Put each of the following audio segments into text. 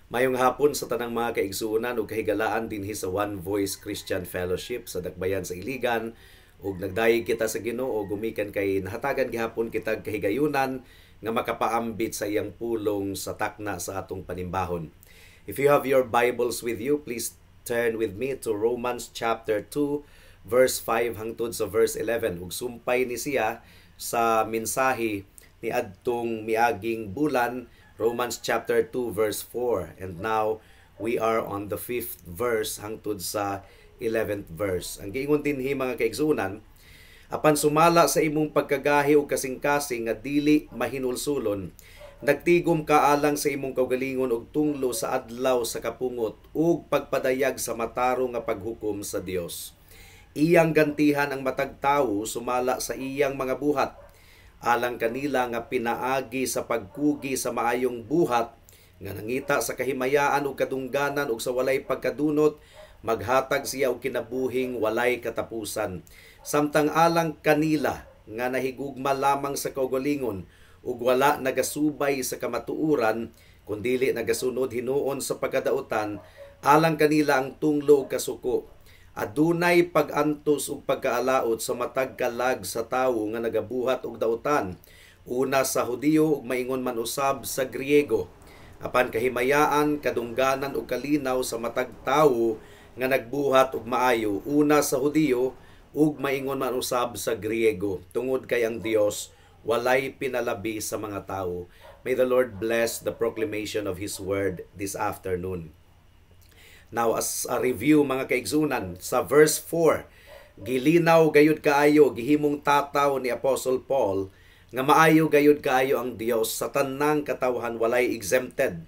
Mayong hapon sa tanang mga kaigsuonan ug kahigalaan dinhi sa One Voice Christian Fellowship sa Dakbayan sa Iligan. Ug nagdayeg kita sa Ginoo gumikan kay nahatagan gihapon kitag kahigayunan nga makapaambit sa iyang pulong sa takna sa atong panimbahon. If you have your Bibles with you, please turn with me to Romans chapter 2 verse 5 hangtod sa verse 11. Ug sumpay ni siya sa mensahe ni adtong miaging bulan, Romans chapter 2 verse 4. And now we are on the fifth verse hangtod sa 11th verse. Ang giingon dinhi, mga kaigsuonan, "Apan sumala sa imong pagkagahi ug kasing-kasing nga dili mahinulsulon, nagtigom ka alang sa imong kaugalingon og tunglo sa adlaw sa kapungot ug pagpadayag sa matarong nga paghukom sa Dios. Iyang gantihan ang matag tawo sumala sa iyang mga buhat alang kanila nga pinaagi sa pagkugi sa maayong buhat nga nangita sa kahimayaan ug kadungganan ug sa walay pagkadunot, maghatag siya og kinabuhing walay katapusan. Samtang alang kanila nga nahigugma lamang sa kaugalingon ug wala nagasubay sa kamatuoran kundili nagasunod hinuon sa pagkadautan, alang kanila ang tunglo ug kasuko. Adunay pag-antos ug pagkaalaot sa matag kalag sa tawo nga nagabuhat og dautan, una sa Hudiyo ug maingon man usab sa Griego. Apan kahimayaan, kadungganan ug kalinaw sa matag tawo nga nagbuhat og maayo, una sa Hudiyo ug maingon man usab sa Griego, tungod kay ang Dios walay pinalabi sa mga tawo." May the Lord bless the proclamation of His word this afternoon. Now, as a review, mga kaigsuonan, sa verse 4, gilinaw gayud kaayo, gihimong tataw ni Apostle Paul nga maayo gayud kaayo ang Dios sa tanang katawhan, walay exempted.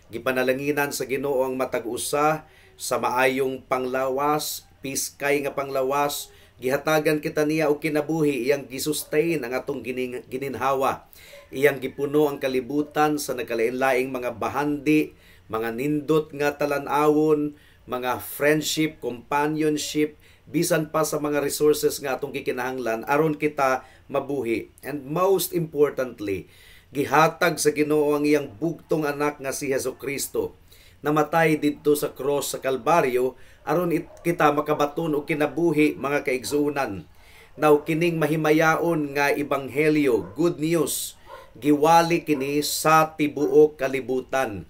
Gipanalanginan sa Ginoo ang matag usa sa maayong panglawas, piskay nga panglawas, gihatagan kita niya og kinabuhi, iyang gisustain ang atong gininhawa. Iyang gipuno ang kalibutan sa nagkalain-laing mga bahandi, mga nindot nga talan-awon, mga friendship, companionship, bisan pa sa mga resources nga atong gikinahanglan aron kita mabuhi. And most importantly, gihatag sa Ginoo ang iyang bugtong anak nga si Hesus Kristo. Namatay didto sa cross sa Kalbaryo aron kita makabaton og kinabuhi, mga kaigsuonan. Now, kining mahimayaon nga ebanghelyo, good news, giwali kini sa tibuok kalibutan.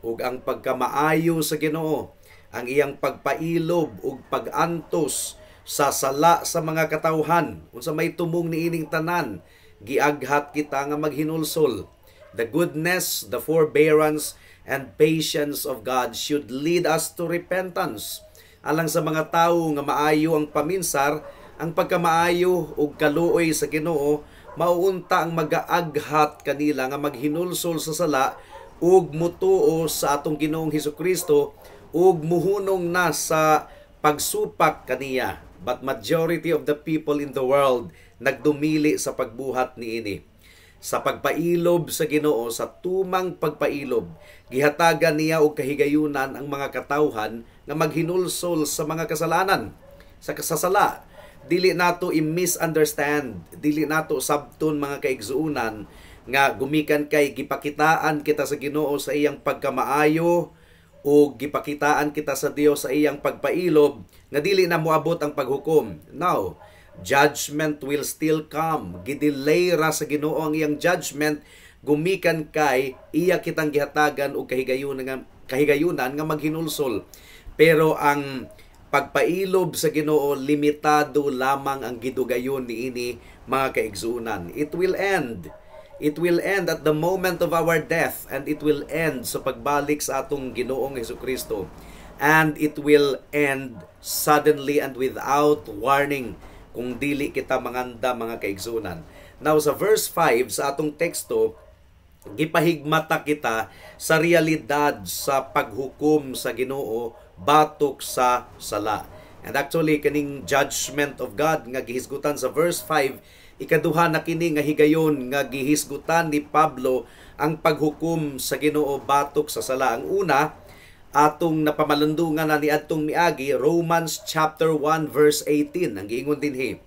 Ug ang pagkamaayo sa Ginoo, ang iyang pagpailob ug pagantos sa sala sa mga katawhan, unsa may tumong niining tanan, giaghat kita nga maghinulsol. The goodness, the forbearance and patience of God should lead us to repentance. Alang sa mga tawo nga maayo ang paminsar, ang pagkamaayo ug kaluoy sa Ginoo mauunta ang magaaghat kanila nga maghinulsol sa sala ug mutuo sa atong Ginoong Hesukristo ug muhunong na sa pagsupak kaniya. But majority of the people in the world nagdumili sa pagbuhat niini. Sa pagpailob sa Ginoo, sa tumang pagpailob, gihatagan niya og kahigayunan ang mga katawhan nga maghinulsol sa mga kasalanan, sa kasasala. Dili nato i-misunderstand, dili nato sabton, mga kaigsuonan, nga gumikan kay gipakitaan kita sa Ginoo sa iyang pagkamaayo o gipakitaan kita sa Dios sa iyang pagpailob nga dili na moabot ang paghukom. Now, judgment will still come. Gidelay ra sa Ginoo ang iyang judgment gumikan kay iya kitang gihatagan og kahigayunan nga maghinulsol. Pero ang pagpailob sa Ginoo, limitado lamang ang gidugayon niini, mga kaigsuonan. It will end. It will end at the moment of our death and it will end sa pagbalik sa atong Ginoong Hesukristo. And it will end suddenly and without warning kung dili kita manganda, mga kaigsuonan. Now, sa verse 5 sa atong teksto, gipahigmata kita sa realidad sa paghukom sa Ginoo batok sa sala. And actually, kaning judgment of God nga gihisgutan sa verse 5, ikaduha na kini nga higayon nga gihisgutan ni Pablo ang paghukom sa Ginoo batok sa sala. Ang una, atong napamalandungan na ni adtong miagi, Romans chapter 1 verse 18. Ang giingon dinhi,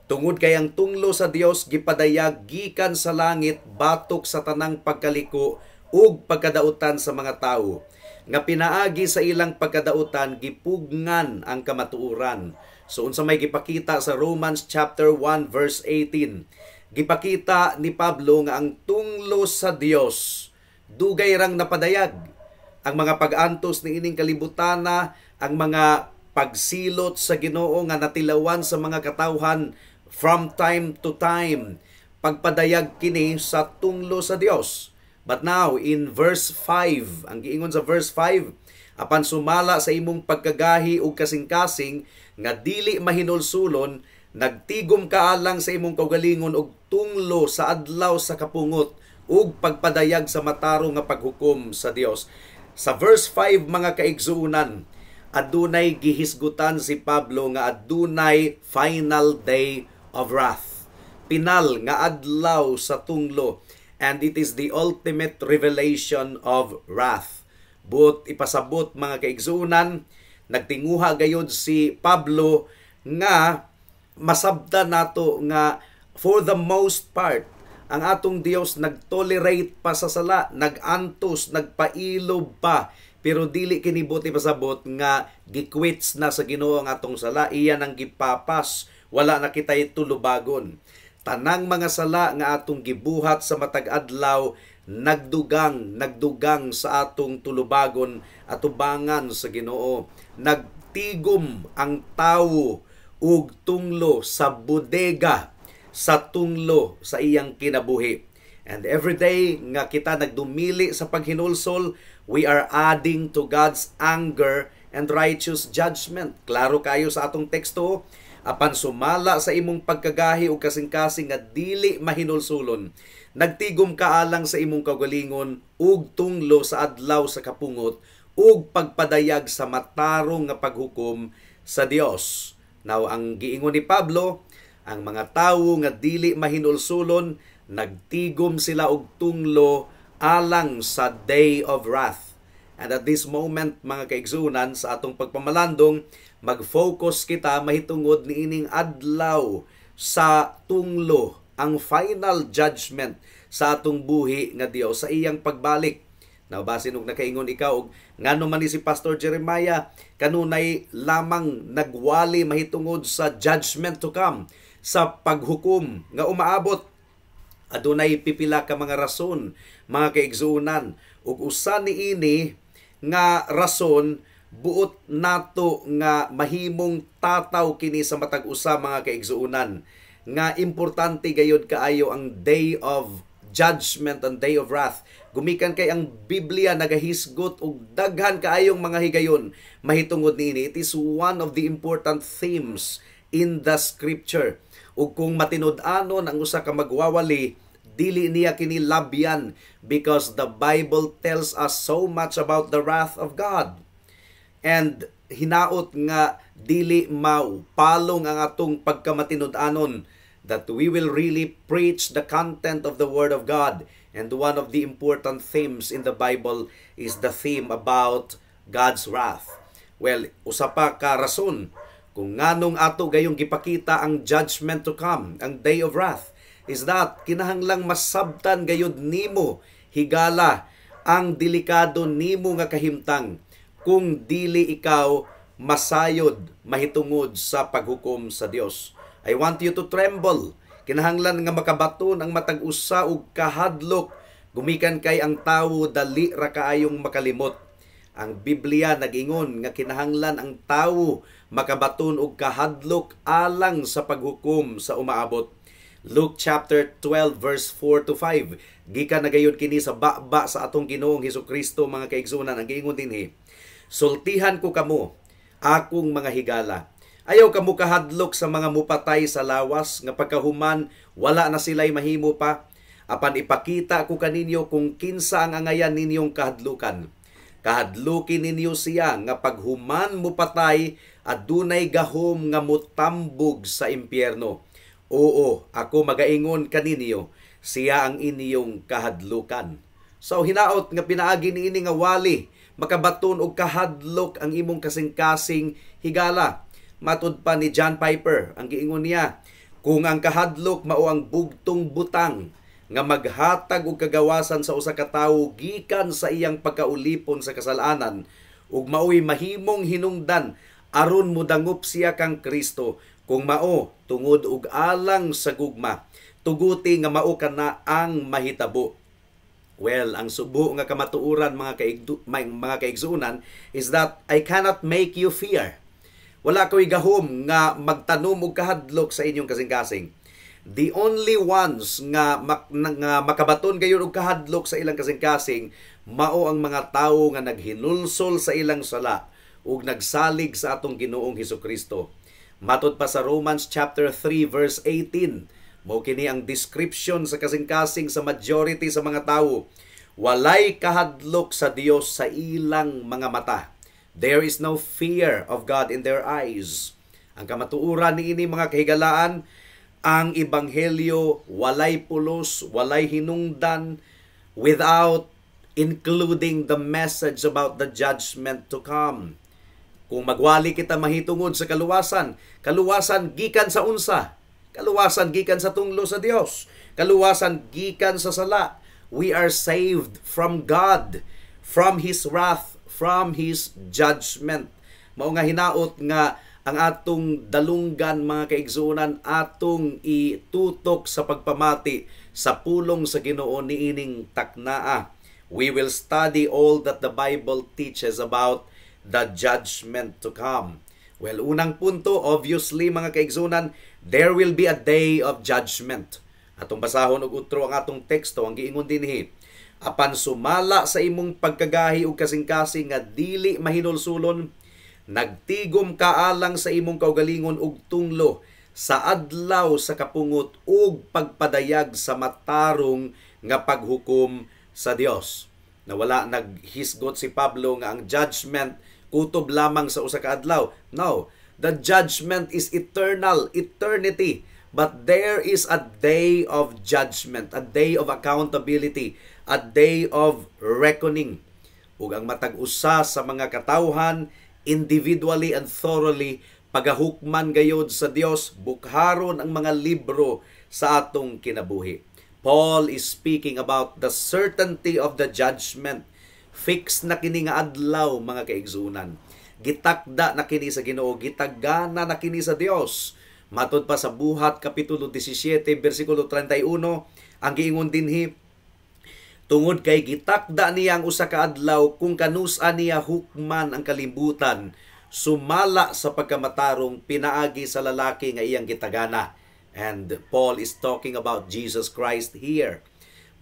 "Tungod kay ang tunglo sa Dios gipadayag gikan sa langit batok sa tanang pagkaliko ug pagkadautan sa mga tawo nga pinaagi sa ilang pagkadautan gipugngan ang kamatuoran. So unsa may gipakita sa Romans chapter 1 verse 18? Gipakita ni Pablo nga ang tunglo sa Dios dugay rang napadayag. Ang mga pag-antos ni ining kalibutana, ang mga pagsilot sa Ginoo nga natilawan sa mga katawhan from time to time, pagpadayag kini sa tunglo sa Dios. But now in verse 5, ang giingon sa verse 5, "Apan sumala sa imong pagkagahi ug kasing-kasing nga dili mahinulsulon, nagtigom ka alang sa imong kaugalingon og tunglo sa adlaw sa kapungot ug pagpadayag sa matarong nga paghukom sa Dios." Sa verse 5, mga kaigsuonan, adunay gihisgutan si Pablo nga adunay final day of wrath. Pinal nga adlaw sa tunglo, and it is the ultimate revelation of wrath. But ipasabot, mga kaigsuonan, nagtinguha gayod si Pablo nga masabta nato nga for the most part ang atong Dios nagtolerate pa sa sala, nagantos, nagpailob pa, pero dili kini buot ipasabot nga giquits na sa Ginoo ang atong sala, iya nang gipapas, wala na kitay tulubagon. Tanang mga sala nga atong gibuhat sa matag adlaw nagdugang, nagdugang sa atong tulubagon atubangan sa Ginoo. Nagtigom ang tawo ug tunglo sa bodega sa tunglo sa iyang kinabuhi. And every day nga kita nagdumili sa paghinulsol, we are adding to God's anger and righteous judgment. Klaro kayo sa atong teksto, "Apan sumala sa imong pagkagahi ug kasing-kasing nga dili mahinulsulon, nagtigom ka alang sa imong kaugalingon ug tunglo sa adlaw sa kapungot ug pagpadayag sa matarong nga paghukom sa Dios." Now, ang giingon ni Pablo, ang mga tawo nga dili mahinulsulon, nagtigom sila og tunglo alang sa day of wrath. And at this moment, mga kaigsunan, sa atong pagpamalandong, mag-focus kita mahitungod niining adlaw sa tunglo, ang final judgment sa atong buhi nga Dios sa iyang pagbalik. Now, basin og nakaingon ikaw og ngano man ni si Pastor Jeremiah kanunay lamang nagwali mahitungod sa judgment to come, sa paghukom nga umaabot. Adunay pipila ka mga rason, mga kaigsuonan, ug usa niini nga rason, buot nato nga mahimong tataw kini sa matag usa, mga kaigsuonan, nga importante gayod kaayo ang day of judgment and day of wrath gumikan kay ang Biblia nagahisgot og daghan kaayong mga higayon mahitungod niini. It is one of the important themes in the scripture, ug kung matinud-anon ang usa ka magwawali, dili niya kini labyan because the Bible tells us so much about the wrath of God. And hinaot nga dili mapalong ang atong pagkamatinud-anon, that we will really preach the content of the Word of God. And one of the important themes in the Bible is the theme about God's wrath. Well, usa pa ka rason kung nganong ato gayong gipakita ang judgment to come, ang day of wrath, is that kinahanglang masabtan gayud nimo, higala, ang delikado nimo nga kahimtang kung dili ikaw masayod mahitungod sa paghukom sa Dios. I want you to tremble. Kinahanglan nga makabaton ang matag usa og kahadlok gumikan kay ang tawo dali ra kaayong makalimot. Ang Biblia nagingon nga kinahanglan ang tawo makabaton og kahadlok alang sa paghukom sa umaabot. Luke chapter 12 verse 4 to 5. Gikan na gayud kini sa baba sa atong Ginoong Hesukristo, mga kaigsunan. Ang giingon dinhi, "Sultihan ko kamo, akong mga higala. Ayaw kamo kahadlok sa mga mupatay sa lawas nga pagkahuman wala na sila'y mahimo pa. Apan ipakita ko kaninyo kung kinsa ang angayan ninyong kahadlukan. Kahadlukin ninyo siya nga paghuman mupatay adunay gahom nga mutambog sa impyerno. Oo, ako magaingon kaninyo, siya ang inyong kahadlukan." So hinaot nga pinaagi niini nga wali, makabaton og kahadlok ang imong kasing-kasing, higala. Matud pa ni John Piper, ang giingon niya, kung ang kahadlok mao ang bugtong butang nga nga maghatag og kagawasan sa usa ka tawo gikan sa iyang pagkaulipon sa kasalanan ug maoy mahimong hinungdan aron modangop siya kang Kristo. Kung mao tungod ug alang sa gugma, tuguti nga mao kana ang mahitabo. Well, ang subo nga kamatuoran, mga kaigsuonan, is that I cannot make you fear. Wala ko'y gahom nga magtanom og kahadlok sa inyong kasing-kasing. The only ones nga makabaton gayon og kahadlok sa ilang kasing-kasing mao ang mga tawo nga naghinulsol sa ilang sala ug nagsalig sa atong Ginoong Hesukristo. Matod pa sa Romans chapter 3 verse 18, mao kini ang description sa kasing-kasing sa majority sa mga tawo. Walay kahadlok sa Dios sa ilang mga mata. There is no fear of God in their eyes. Ang kamatuoran niini, mga kahigalaan, ang ebanghelyo walay pulos, walay hinungdan without including the message about the judgment to come. Kung magwali kita mahitungod sa kaluwasan, kaluwasan gikan sa unsa? Kaluwasan gikan sa tunglo sa Dios. Kaluwasan gikan sa sala. We are saved from God, from His wrath, from His judgment. Mao nga hinaot nga ang atong dalunggan, mga kaigsuonan, atong itutok sa pagpamati sa pulong sa Ginoo niining taknaa. We will study all that the Bible teaches about the judgment to come. Well, unang punto, obviously, mga kaigsuonan, there will be a day of judgment. Atong basahon og utro ang atong teksto. Ang giingon dinhi, "Apan sumala sa imong pagkagahi ug kasing-kasing nga dili mahinulsulon, nagtigom ka alang sa imong kaugalingon og tunglo sa adlaw sa kapungot ug pagpadayag sa matarong nga paghukom sa Dios." Nawala naghisgot si Pablo nga ang judgment kutob lamang sa usa ka adlaw. No, the judgment is eternal, eternity. But there is a day of judgment, a day of accountability, a day of reckoning. Ug ang matag usa sa mga katawhan, individually and thoroughly pagahukman gayod sa Dios, bukharon ang mga libro sa atong kinabuhi. Paul is speaking about the certainty of the judgment. Fix na kini nga adlaw, mga kaigsuonan. Gitakda na kini sa Ginoo, gitagana na kini sa Dios. Matod pa sa Buhat kapitulo 17 bersikulo 31, ang giingon dinhi, "Tungod kay gitakda niya ang usa ka adlaw kung kanusa niya hukman ang kalibutan sumala sa pagkamatarong pinaagi sa lalaki nga iyang gitagana." And Paul is talking about Jesus Christ here.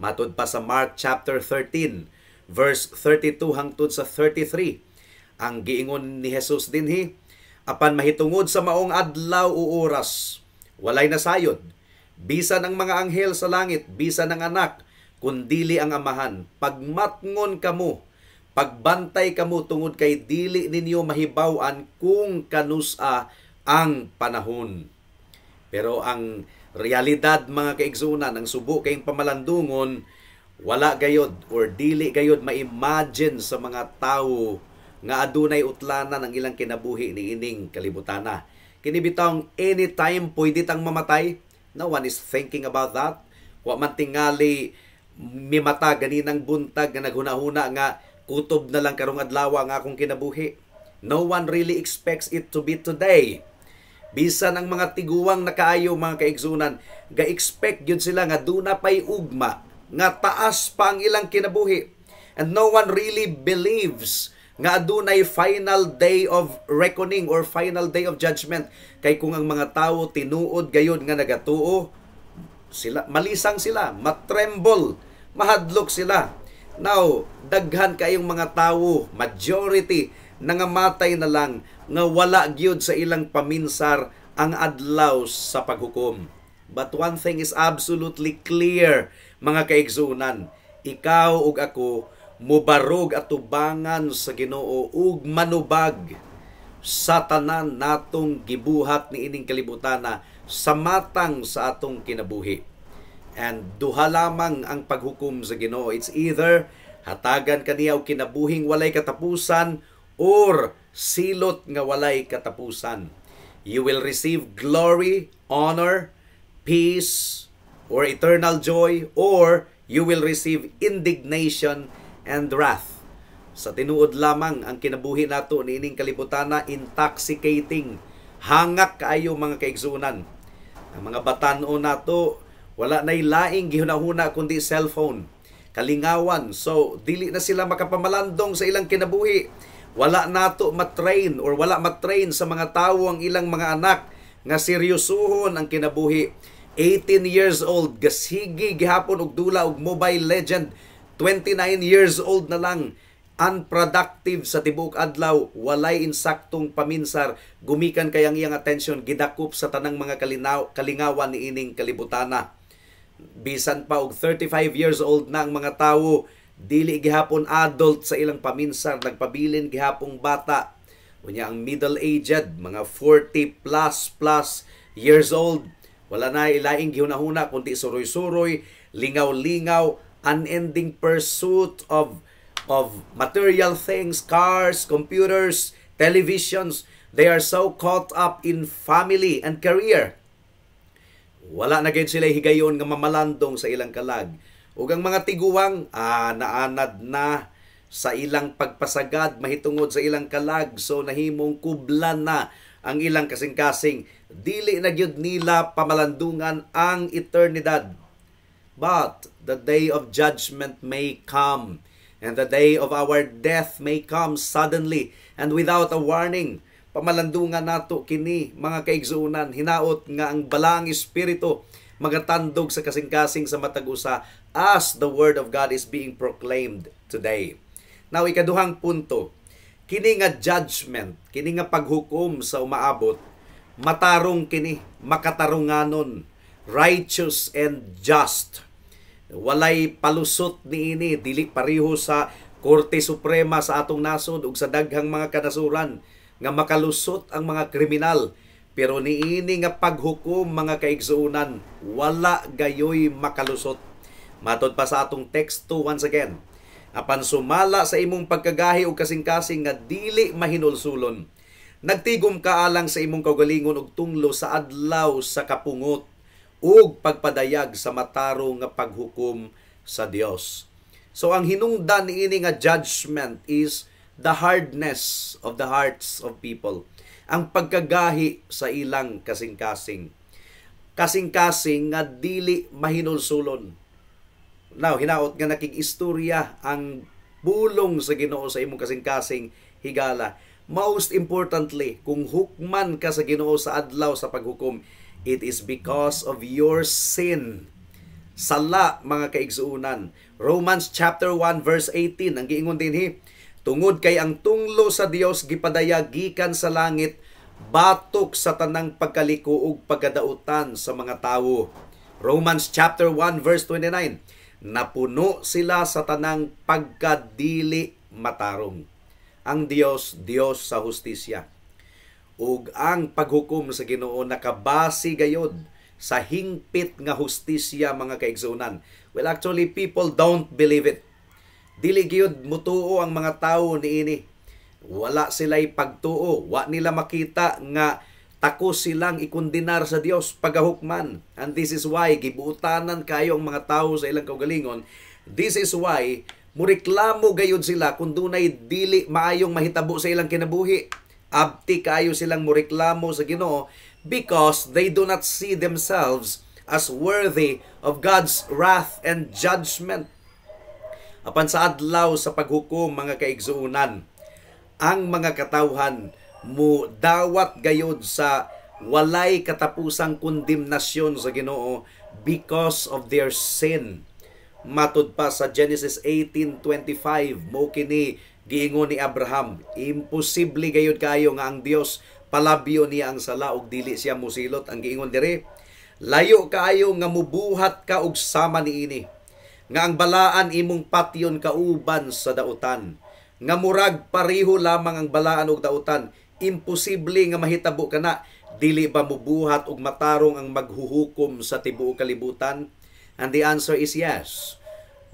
Matod pa sa Mark chapter 13 verse 32 hangtod sa 33, ang giingon ni Jesus dinhi, "Apan mahitungod sa maong adlaw o oras, walay nasayod, bisan ang mga anghel sa langit, bisan ang Anak, kundili ang Amahan. Pagmatngon kamo, pagbantay kamo, tungod kay dili ninyo mahibaw-an kung kanusa ang panahon." Pero ang realidad, mga kaigsuonan, ang subo kayong pamalandungon, wala gayod or dili gayod ma-imagine sa mga tawo nga adunay utlanan ang ilang kinabuhi niining kalibutana. Kini bitawng anytime pwede tang mamatay, no one is thinking about that. Wa man tingali mimata ganinang buntag nga naghuna-huna nga kutob na lang karong adlaw ang akong kinabuhi. No one really expects it to be today. Bisan ang mga tiguang na kaayo, mga kaigsuonan, ga-expect gyud sila nga duna pay ugma, nga taas pa ang ilang kinabuhi. And no one really believes nga adunay final day of reckoning or final day of judgment. Kay kung ang mga tawo tinuod gayod nga nagatuo sila, malisang sila, matremble, mahadlok sila. Now, daghan kayong mga tawo, majority, nangamatay na lang nga wala gyud sa ilang paminsar ang adlaw sa paghukom. But one thing is absolutely clear, mga kaigsuonan. Ikaw ug ako mubarog atubangan sa Ginoo ug manubag sa tanan natong gibuhat niining kalibutana sa matang sa atong kinabuhi. And duha lamang ang paghukom sa Ginoo. It's either hatagan kaniya og kinabuhing walay katapusan or silot nga walay katapusan. You will receive glory, honor, peace, or or eternal joy, or you will receive indignation and wrath. Sa tinuod lamang, ang kinabuhi nato niining kalibutana intoxicating. Hangak kaayo, mga kaigsuonan. Ang mga batan-on nato, wala nay laing gihunahuna kundi cellphone. Kalingawan. So, dili na sila makapamalandong sa ilang kinabuhi. Wala nato matrain or wala matrain sa mga tawo ang ilang mga anak nga seryosohon ang kinabuhi. 18 years old, gasigi gihapon og dula og Mobile Legend. 29 years old na lang, unproductive sa tibuok adlaw, walay insaktong paminsar, gumikan kay ang iyang attention gidakop sa tanang mga kalingawan niining kalibutana. Bisan pa og 35 years old na ang mga tawo, dili gihapon adult sa ilang paminsar, nagpabilin gihapong bata. Unya ang middle aged, mga 40 plus plus years old, wala na ilaing gihunahuna kundi suroy-suroy, lingaw-lingaw, unending pursuit of material things, cars, computers, televisions. They are so caught up in family and career. Wala na gayud sila higayon nga mamalandong sa ilang kalag. Ug ang mga tiguang naanad na sa ilang pagpasagad mahitungod sa ilang kalag, so nahimong kublan na ang ilang kasing-kasing. Dili na gyud nila pamalandungan ang eternidad. But the day of judgment may come, and the day of our death may come suddenly and without a warning. Pamalandungan nato kini, mga kaigsuonan. Hinaot nga ang Balaang Espiritu magatandog sa kasing-kasing sa matag usa as the word of God is being proclaimed today. Now, ikaduhang punto, kini nga judgment, kini nga paghukom sa umaabot, matarong kini, makatarunganon, righteous and just. Walay palusot niini, dili pareho sa Korte Suprema sa atong nasod ug sa daghang mga kanasuran nga makalusot ang mga kriminal. Pero niini nga paghukom, mga kaigsuonan, wala gayoy makalusot. Matod pa sa atong teksto once again, "Apan sumala sa imong pagkagahi og kasing-kasing nga dili mahinulsulon, nagtigom ka alang sa imong kaugalingon og tunglo sa adlaw sa kapungot ug pagpadayag sa matarong nga paghukom sa Dios." So ang hinungdan niini nga judgment is the hardness of the hearts of people, ang pagkagahi sa ilang kasing-kasing. Kasing-kasing nga dili mahinulsulon. Now, hinaot nga nakig-istorya ang pulong sa Ginoo sa imong kasing-kasing, higala. Most importantly, kung hukman ka sa Ginoo sa adlaw sa paghukom, it is because of your sin. Sala, mga kaigsuonan. Romans chapter 1 verse 18 ang giingon dinhi, "Tungod kay ang tunglo sa Dios gipadayag gikan sa langit batok sa tanang pagkaliko ug pagkadautan sa mga tawo." Romans chapter 1 verse 29, "Napuno sila sa tanang pagkadili matarong." Ang Dios, Dios sa hustisya. Ug ang paghukom sa Ginoo nakabase gayod sa hingpit nga hustisya, mga kaigsuonan. Well, actually, people don't believe it. Dili gyud mutuo ang mga tawo niini. Wala sila'y pagtuo, wa nila makita nga takos silang ikondenar sa Dios pagahukman. And this is why gibuutanan kayo ang mga tawo sa ilang kaugalingon. This is why mureklamo gayud sila kung dunay dili maayong mahitabo sa ilang kinabuhi. Abti kayo silang mureklamo sa Ginoo because they do not see themselves as worthy of God's wrath and judgment. Apan sa adlaw sa paghukom, mga kaigsuonan, ang mga katawhan mo dawat gayod sa walay katapusang kondemnasyon sa Ginoo because of their sin. Matud pa sa Genesis 18:25, mo kini giingon ni Abraham, "Imposible gayud kayo nga ang Dios palabyo niya ang sala ug dili siya musilot." Ang giingon dire, "Layo kaayo nga mubuhat ka og sama niini, nga ang balaan imong patyon kauban sa dautan, nga murag pareho lamang ang balaan ug dautan. Imposible nga mahitabo kana. Dili ba mubuhat og matarong ang maghuhukom sa tibuok kalibutan?" And the answer is yes.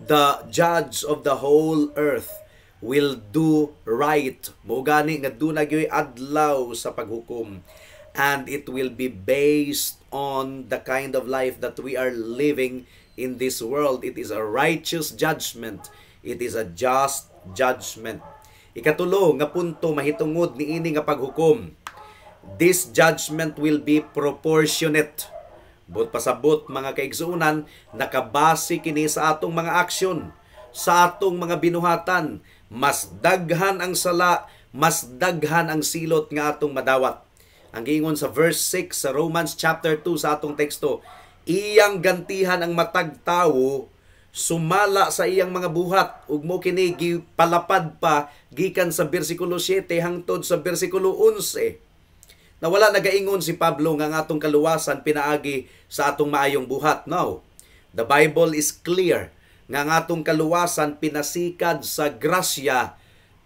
The judge of the whole earth will do right. Mo gani nga duna gyoy adlaw sa paghukom. and it will be based on the kind of life that we are living in this world. It is a righteous judgment. It is a just judgment. Ikatulo nga punto mahitungod niini nga paghukom. This judgment will be proportionate. Buot pasabot, mga kaigsuonan, nakabase kini sa atong mga aksyon, sa atong mga binuhatan. Mas daghan ang sala, mas daghan ang silot nga atong madawat. Ang giingon sa verse 6 sa Romans chapter 2 sa atong teksto, iyang gantihan ang matag tawo sumala sa iyang mga buhat, ug mo kini gipalapad pa gikan sa bersikulo 7 hangtod sa bersikulo 11 na wala nagaingon si Pablo nga ang atong kaluwasan pinaagi sa atong maayong buhat. No. The Bible is clear nga ang atong kaluwasan pinasikad sa grasya,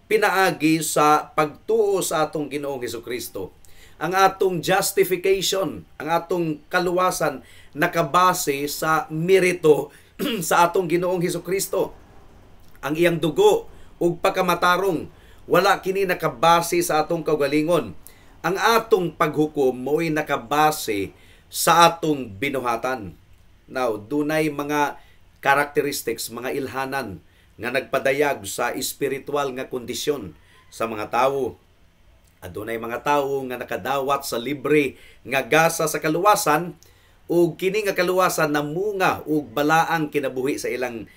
pinaagi sa pagtuo sa atong Ginoong Hesukristo. Ang atong justification, ang atong kaluwasan nakabase sa merito sa atong Ginoong Hesukristo. Ang iyang dugo ug pagkamatarong, wala kini nakabase sa atong kaugalingon. Ang atong paghukom mo'y nakabase sa atong binuhatan. Now, dunay mga characteristics, mga ilhanan nga nagpadayag sa espiritual nga kondisyon sa mga tawo. Adunay mga tawo nga nakadawat sa libre nga gasa sa kaluwasan ug kini nga kaluwasan namunga og balaang kinabuhi sa ilang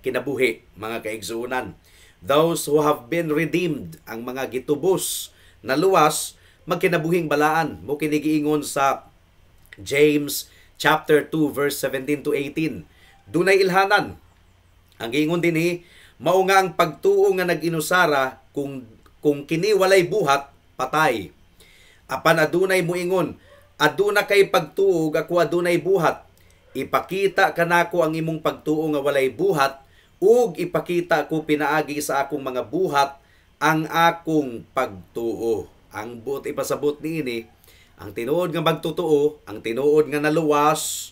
kinabuhi, mga kaigsuonan. Those who have been redeemed, ang mga gitubos na luwas, magkinabuhing balaan. Mo kini giingon sa James chapter 2 verse 17 to 18. Dunay ilhanan. Ang giingon dinhi, mao nga ang pagtuo nga nag-inusara, kung kini walay buhat, patay. Apan adunay muingon, "Aduna kay pagtuo, ako adunay buhat. Ipakita kanako ang imong pagtuo nga walay buhat, ug ipakita ko pinaagi sa akong mga buhat ang akong pagtuo." Ang buot ipasabot niini, ang tinuod nga magtotoo, ang tinuod nga naluwas,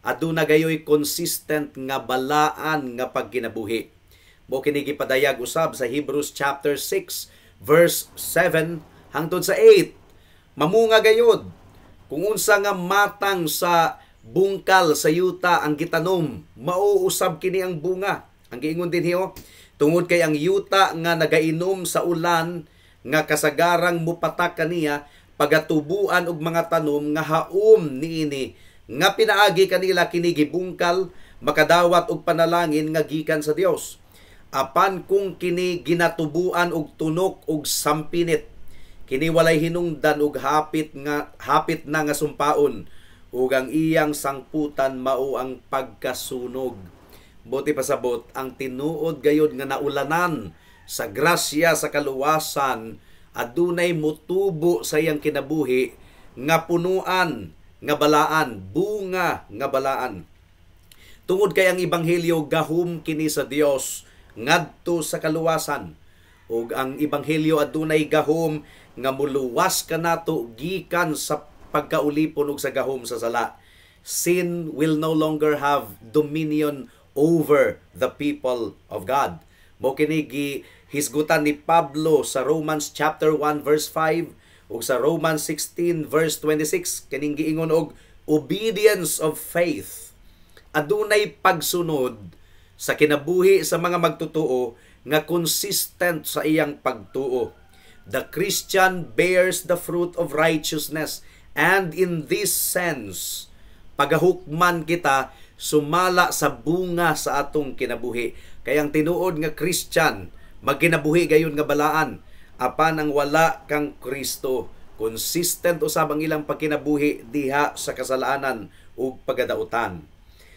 aduna gayoy consistent nga balaan nga pagkinabuhi. Mo kini gipadayag usab sa Hebrews chapter 6 verse 7 hangtod sa 8. Mamunga gayod kung unsa nga matang sa bungkal sa yuta ang gitanom, mauusab kini ang bunga. Ang giingon dinhi oh, tungod kay ang yuta nga nagainom sa ulan nga kasagarang mupatak kaniya, pagatubuan og mga tanom nga haom niini, nga pinaagi kanila kini gibungkal, makadawat og panalangin nga gikan sa Dios. Apan kung kini ginatubuan og tunok og sampinit, kini walay hinungdan og hapit na nga sumpaon, ug ang iyang sangputan mao ang pagkasunog. Buot ipasabot, ang tinuod gayod nga naulanan sa grasya sa kaluwasan, adunay mutubo sa iyang kinabuhi nga punuan nga balaan, bunga nga balaan. Tungod kay ang ebanghelyo gahom kini sa Dios ngadto sa kaluwasan, ug ang ebanghelyo adunay gahom nga muluwas kanato gikan sa pagkaulipon ug sa gahom sa sala. Sin will no longer have dominion over the people of God. Mo kini hisgutan ni Pablo sa Romans chapter 1 verse 5 ug sa Romans 16 verse 26, kining giingon og obedience of faith. Adunay pagsunod sa kinabuhi sa mga magtotoo nga consistent sa iyang pagtuo. The Christian bears the fruit of righteousness, and in this sense, pagahukman kita sumala sa bunga sa atong kinabuhi. Kay ang tinuod nga Christian magkinabuhi gayon nga balaan, apan ang wala kang Kristo, consistent usab ang ilang pagkinabuhi diha sa kasalanan ug pagadautan.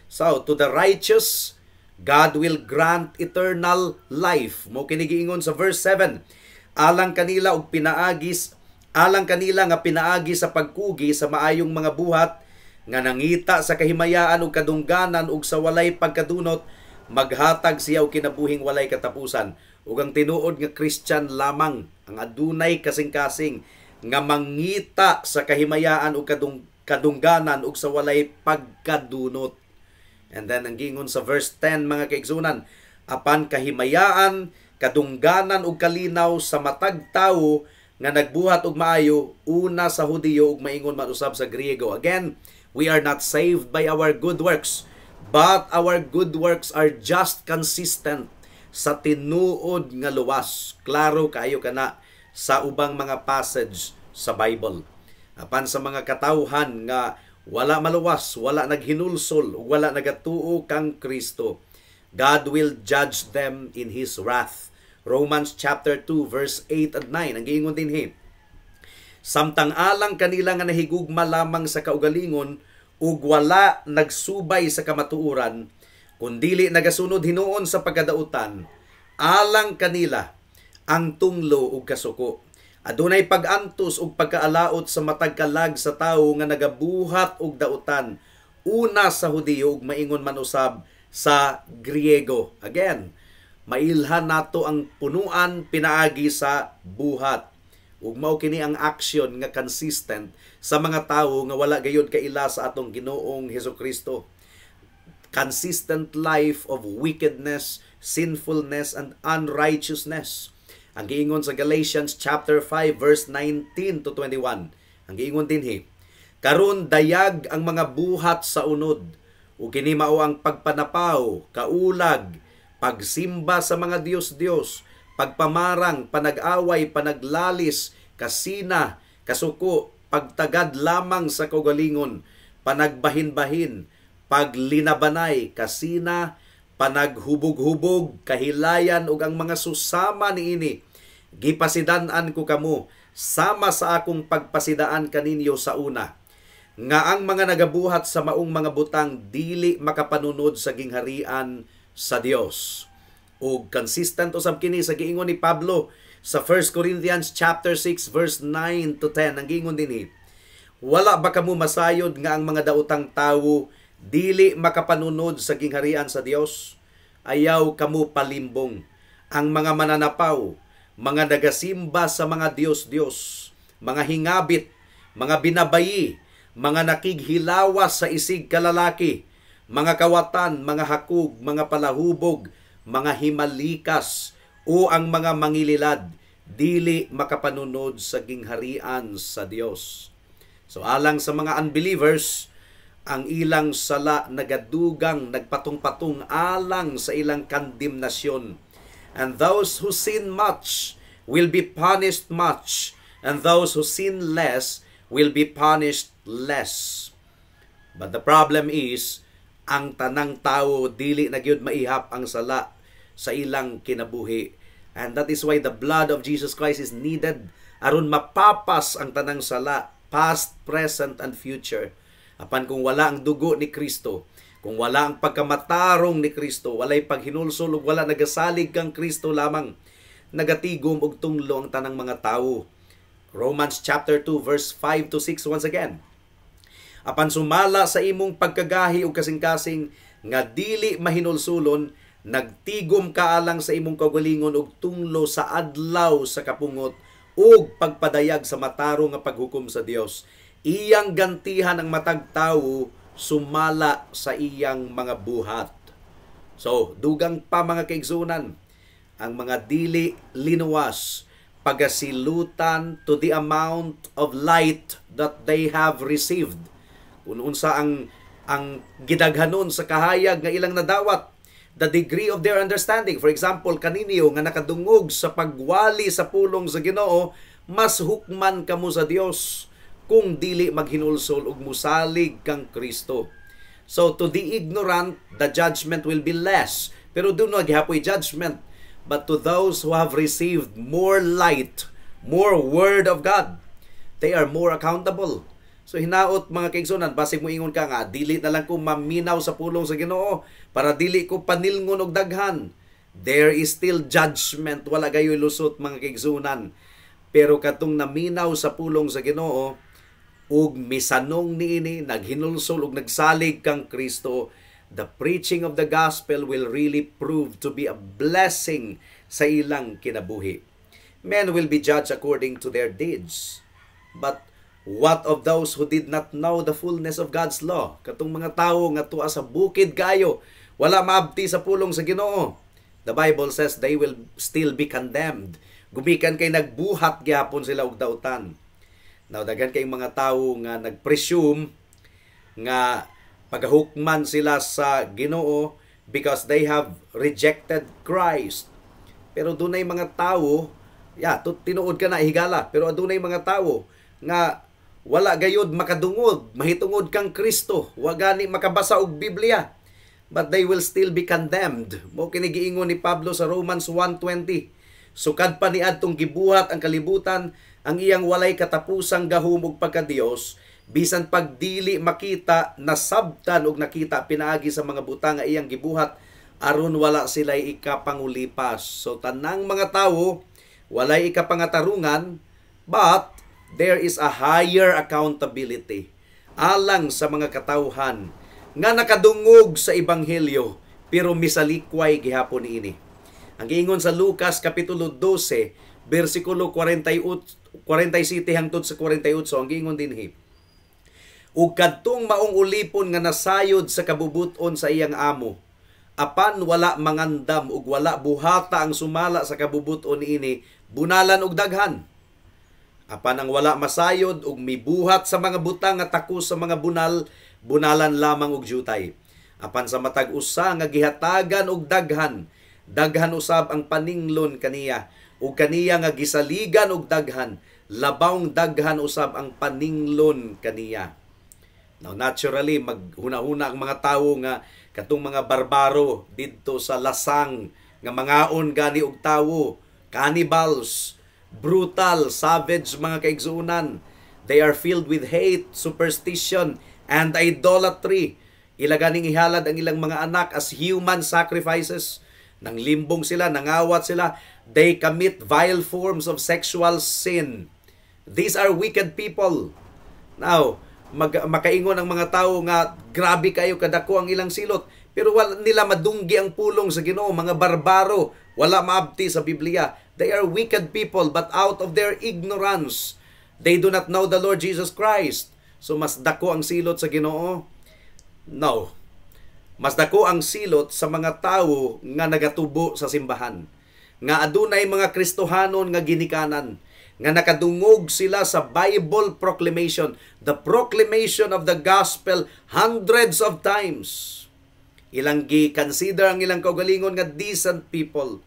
So, to the righteous, God will grant eternal life. Mo kini giingon sa verse 7. Alang kanila nga pinaagi sa pagkugi sa maayong mga buhat, nga nangita sa kahimayaan ug kadungganan ug sa walay pagkadunot, maghatag siya og kinabuhing walay katapusan. Ug ang tinuod nga Christian lamang ang adunay kasing-kasing nga mangita sa kahimayaan ug kadungganan ug sa walay pagkadunot. And then ang giingon sa verse 10, mga kaigsunan, apan kahimayaan, kadungganan ug kalinaw sa matag tawo nga nagbuhat og maayo, una sa Hudiyo ug maingon man usab sa Griego. Again, we are not saved by our good works, but our good works are just consistent sa tinuod nga luwas. Klaro kaayo kana sa ubang mga passage sa Bible. Apan sa mga katawhan nga wala maluwas, wala naghinulsol, ug wala nagatuo kang Kristo, God will judge them in His wrath. Romans chapter 2 verse 8 and 9 ang giingon dinhi. Samtang alang kanila nga nahigugma lamang sa kaugalingon ug wala nagsubay sa kamatuoran, kun dili nagasunod hinuon sa pagkadautan, alang kanila ang tunglo ug kasuko. Adunay pag-antos ug pagkaalaot sa matag kalag sa tawo nga nagabuhat og dautan, una sa Hudiyo ug maingon man usab sa Griego. Again, mailhan nato ang punuan pinaagi sa buhat. Ug mao kini ang action nga consistent sa mga tawo nga wala gayud kaila sa atong Ginoong Hesukristo. Consistent life of wickedness, sinfulness and unrighteousness. Ang giingon sa Galatians chapter 5 verse 19 to 21. Ang giingon dinhi, karon dayag ang mga buhat sa unod, ug kini mao ang pagpanapaw, kaulag, pagsimba sa mga dios-dios, pagpamarang, panag-away, panaglalis, kasina, kasuko, pagtagad lamang sa kaugalingon, panagbahin-bahin, paglinabanay, kasina, panaghubog-hubog, kahilayan ug ang mga susama niini. Gipasidan-an ko kamo sama sa akong pagpasidaan kaninyo sa una, nga ang mga nagabuhat sa maong mga butang dili makapanunod sa gingharian sa Dios. Ug consistent usab kini sa giingon ni Pablo sa 1 Corinthians chapter 6 verse 9 to 10. Ang giingon dinhi, wala ba kamo masayod nga ang mga daotang tawo dili makapanunod sa gingharian sa Dios? Ayaw kamo palimbong. Ang mga mananapaw, mga nagasimba sa mga dios-dios, mga hingabit, mga binabayi, mga nakighilawas sa isig kalalaki, mga kawatan, mga hakog, mga palahubog, mga himalikas, o ang mga mangililad, dili makapanunod sa gingharian sa Dios. So alang sa mga unbelievers, ang ilang sala nagadugang, nagpatong-patong alang sa ilang kondemnasyon. And those who sin much will be punished much, and those who sin less will be punished less. But the problem is, ang tanang tao dili na gyud maihap ang sala sa ilang kinabuhi. And that is why the blood of Jesus Christ is needed aron mapapas ang tanang sala, past, present, and future. Apan kung wala ang dugo ni Kristo, kung wala ang pagkamatarong ni Kristo, walay paghinulsol ug wala nagasalig kang Kristo lamang, nagatigom og tunglo ang tanang mga tawo. Romans chapter 2 verse 5 to 6 once again. Apan sumala sa imong pagkagahi ug kasing-kasing nga dili mahinulsulon, nagtigom ka alang sa imong kaugalingon og tunglo sa adlaw sa kapungot ug pagpadayag sa matarong nga paghukom sa Dios. Iyang gantihan ang matag tawo sumala sa iyang mga buhat. So, dugang pa, mga kaigsunan, ang mga dili linuwas pagasilutan to the amount of light that they have received. Kung unsa ang gidaghanon sa kahayag nga ilang nadawat, the degree of their understanding. For example, kaninyo nga nakadungog sa pagwali sa pulong sa Ginoo, mas hukman kamo sa Dios kung dili maghinulsol ug musalig kang Kristo. So to the ignorant, the judgment will be less. Pero duna gihapoy judgment. But to those who have received more light, more word of God, they are more accountable. So hinaot, mga kaigsunan, basig mo ingon ka nga dili na lang ko maminaw sa pulong sa Ginoo para dili ko panilngon og daghan. There is still judgment, wala gayoy lusot, mga kaigsunan. Pero katong naminaw sa pulong sa Ginoo ug misanong niini, naghinulsol ug nagsalig kang Kristo, the preaching of the gospel will really prove to be a blessing sa ilang kinabuhi. Men will be judged according to their deeds. But what of those who did not know the fullness of God's law? Katong mga tawo nga tuwa sa bukid kayo, wala maabti sa pulong sa Ginoo. The Bible says they will still be condemned. Gumikan kay nagbuhat gihapon sila og dautan. Now, daghan kay mga tawo nga nagpresume nga pagahukman sila sa Ginoo because they have rejected Christ. Pero dunay mga tawo, yeah, tinuod ka na, higala, pero adunay mga tawo nga wala gayud makadungog mahitungod kang Kristo, wa gani makabasa og Biblia, but they will still be condemned. Mao kini giingon ni Pablo sa Romans 1:20. Sukad pa niadtong gibuhat ang kalibutan, ang iyang walay katapusang gahom ug pagkadiyos, bisan pagdili makita, nasabtan og nakita pinaagi sa mga butang nga iyang gibuhat, aron wala sila ikapangulipas. So tanang mga tawo walay ikapangatarungan, but there is a higher accountability alang sa mga katawhan nga nakadungog sa ebanghelyo pero misalikway gihapon niini. Ang giingon sa Lucas kapitulo 12 bersikulo 48, 47 hangtod sa 48, ang giingon dinhi: "Ug kadtong maong ulipon nga nasayod sa kabubuton sa iyang amo apan wala mangandam ug wala buhata ang sumala sa kabubuton niini, bunalan og daghan. Apan ang wala masayod ug mibuhat sa mga butang nga takos sa mga bunal, bunalan lamang og jutay. Apan sa matag usa nga gihatagan og daghan, daghan usab ang paninglon kaniya, ug kaniya nga gisaligan og daghan, labawng daghan usab ang paninglon kaniya." Now, naturally, maghuna-huna ang mga tawo nga katong mga barbaro didto sa lasang nga mangaon gani og tawo, cannibals, brutal, savage, mga kaigsuonan. They are filled with hate, superstition, and idolatry. Ila ganing ihalad ang ilang mga anak as human sacrifices. Nang limbong sila, nangawat sila. They commit vile forms of sexual sin. These are wicked people. Now, makaingon ang mga tao nga grabe kayo kadako ang ilang silot. Pero wala nila madunggi ang pulong sa Ginoo, mga barbaro, wala maabti sa Biblia. They are wicked people, but out of their ignorance, they do not know the Lord Jesus Christ. So mas dako ang silot sa Ginoo? No. Mas dako ang silot sa mga tawo nga nagatubo sa simbahan, nga adunay mga Kristohanon nga ginikanan, nga nakadungog sila sa Bible proclamation, the proclamation of the gospel, hundreds of times. Ilang gi-consider ang ilang kaugalingon nga decent people.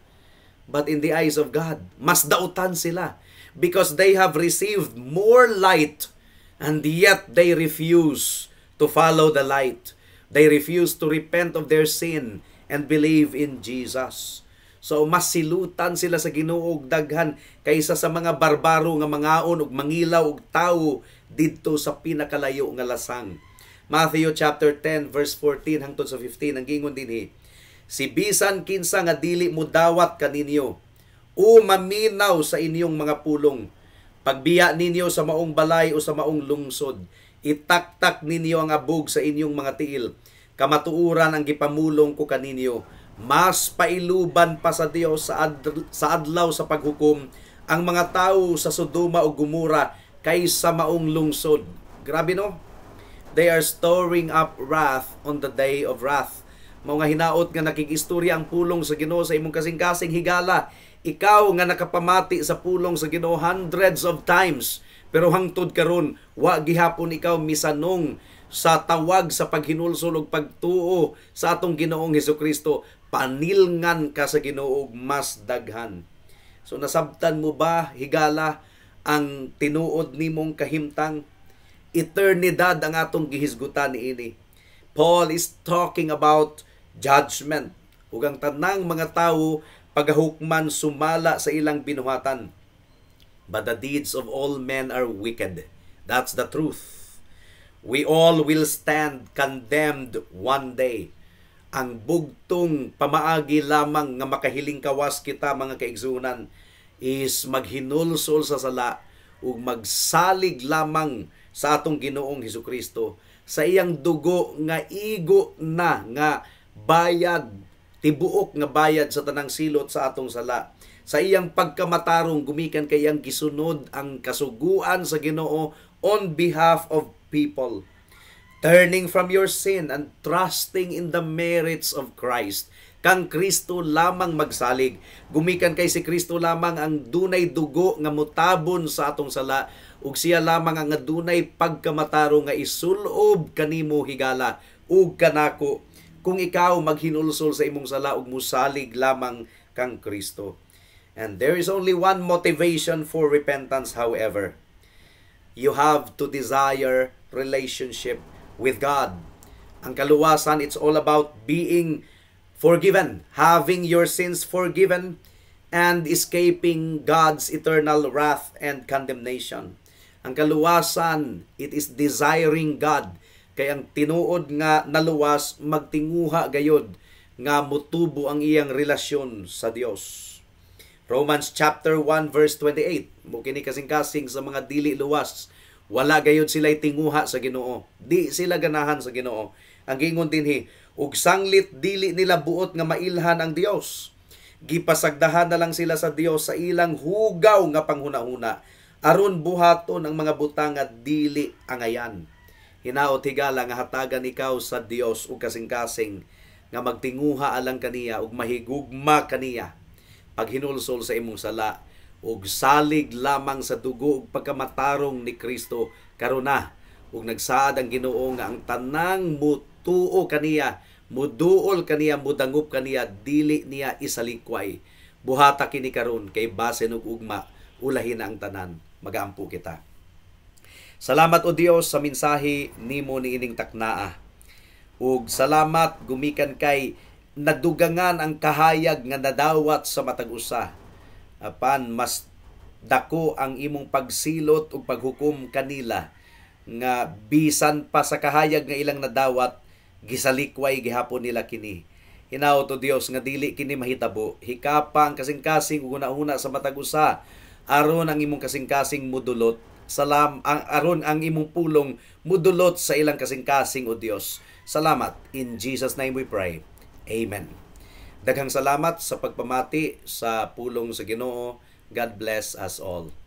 But in the eyes of God, mas dautan sila because they have received more light and yet they refuse to follow the light. They refuse to repent of their sin and believe in Jesus. So mas silutan sila sa Ginoo og daghan kaysa sa mga barbaro nga mangaon og mangilaw og tawo didto sa pinakalayo nga lasang. Matthew chapter 10 verse 14 hangtod sa 15, ang gingon dinhi: "Si bisan kinsa nga dili mudawat kaninyo o maminaw sa inyong mga pulong, pagbiya ninyo sa maong balay o sa maong lungsod, itaktak ninyo ang abog sa inyong mga tiil. Kamatuoran ang gipamulong ko kaninyo, mas pailuban pa sa Dios sa adlaw sa paghukom ang mga tawo sa Sodoma ug Gomora kaysa maong lungsod." Grabe, no? They are storing up wrath on the day of wrath. Mao nga hinaot nga nakig-istorya ang pulong sa Ginoo sa imong kasing-kasing, higala. Ikaw nga nakapamati sa pulong sa Ginoo hundreds of times, pero hangtod karon wa gihapon ikaw misanong sa tawag sa paghinulsol ug pagtuo sa atong Ginoong Hesukristo, panilngan ka sa Ginoo og mas daghan. So nasabtan mo ba, higala, ang tinuod nimong kahimtang? Eternidad ang atong gihisgutan niini. Paul is talking about judgment ug ang tanang mga tawo pagahukman sumala sa ilang binuhatan. But the deeds of all men are wicked. That's the truth. We all will stand condemned one day. Ang bugtong pamaagi lamang nga makahiling kawas kita, mga kaigsunan, is maghinulsol sa sala ug magsalig lamang sa atong Ginoong Hesukristo, sa iyang dugo nga igo na nga bayad, tibuok nga bayad sa tanang silot sa atong sala, sa iyang pagkamatarong gumikan kay iyang gisunod ang kasuguan sa Ginoo on behalf of people. Turning from your sin and trusting in the merits of Christ. Kang Kristo lamang magsalig. Gumikan kay si Kristo lamang ang dunay dugo nga mutabon sa atong sala ug siya lamang ang adunay pagkamatarong nga isulob kanimo, higala, ug kanako kung ikaw maghinulsol sa imong sala ug musalig lamang kang Kristo. And there is only one motivation for repentance, however. You have to desire relationship with God. Ang kaluwasan, it's all about being forgiven, having your sins forgiven, and escaping God's eternal wrath and condemnation. Ang kaluwasan, it is desiring God. Kay ang tinuod nga naluwas, magtinguha gayod nga mutubo ang iyang relasyon sa Dios. Romans chapter 1 verse 28. Mo kini kasing-kasing sa mga dili luwas. Wala gayod sila tinguha sa Ginoo. Di sila ganahan sa Ginoo. Ang giingon dinhi, ug sanglit dili nila buot nga mailhan ang Dios, gipasagdahan na lang sila sa Dios sa ilang hugaw nga panghunahuna aron buhaton ang mga butang nga dili angayan. Hinaot, higala, nga hatagan ikaw sa Dios ug kasing-kasing nga magtinguha alang kaniya ug mahigugma kaniya paghinulsol sa imong sala ug salig lamang sa dugo ug pagkamatarong ni Kristo karon na. Ug nagsaad ang Ginoo nga ang tanang mutuo kaniya, muduol kaniya, mudangop kaniya, dili niya isalikway. Buhata kini karon kay basin og ugma ulahin na ang tanan. Magaampo kita. Salamat, O Dios, sa mensahe nimo niining taknaa. Ug salamat gumikan kay nadugangan ang kahayag nga nadawat sa matag usa. Apan mas dako ang imong pagsilot ug paghukom kanila nga bisan pa sa kahayag nga ilang nadawat, gisalikway gihapon nila kini. Hinaot, O Dios, nga dili kini mahitabo. Hikapa ang kasing-kasing ug hunahuna sa matag usa aron ang imong kasing-kasing mudulot salam ang aron ang imong pulong mudulot sa ilang kasing-kasing, O Dios. Salamat. In Jesus' name we pray. Amen. Daghang salamat sa pagpamati sa pulong sa Ginoo. God bless us all.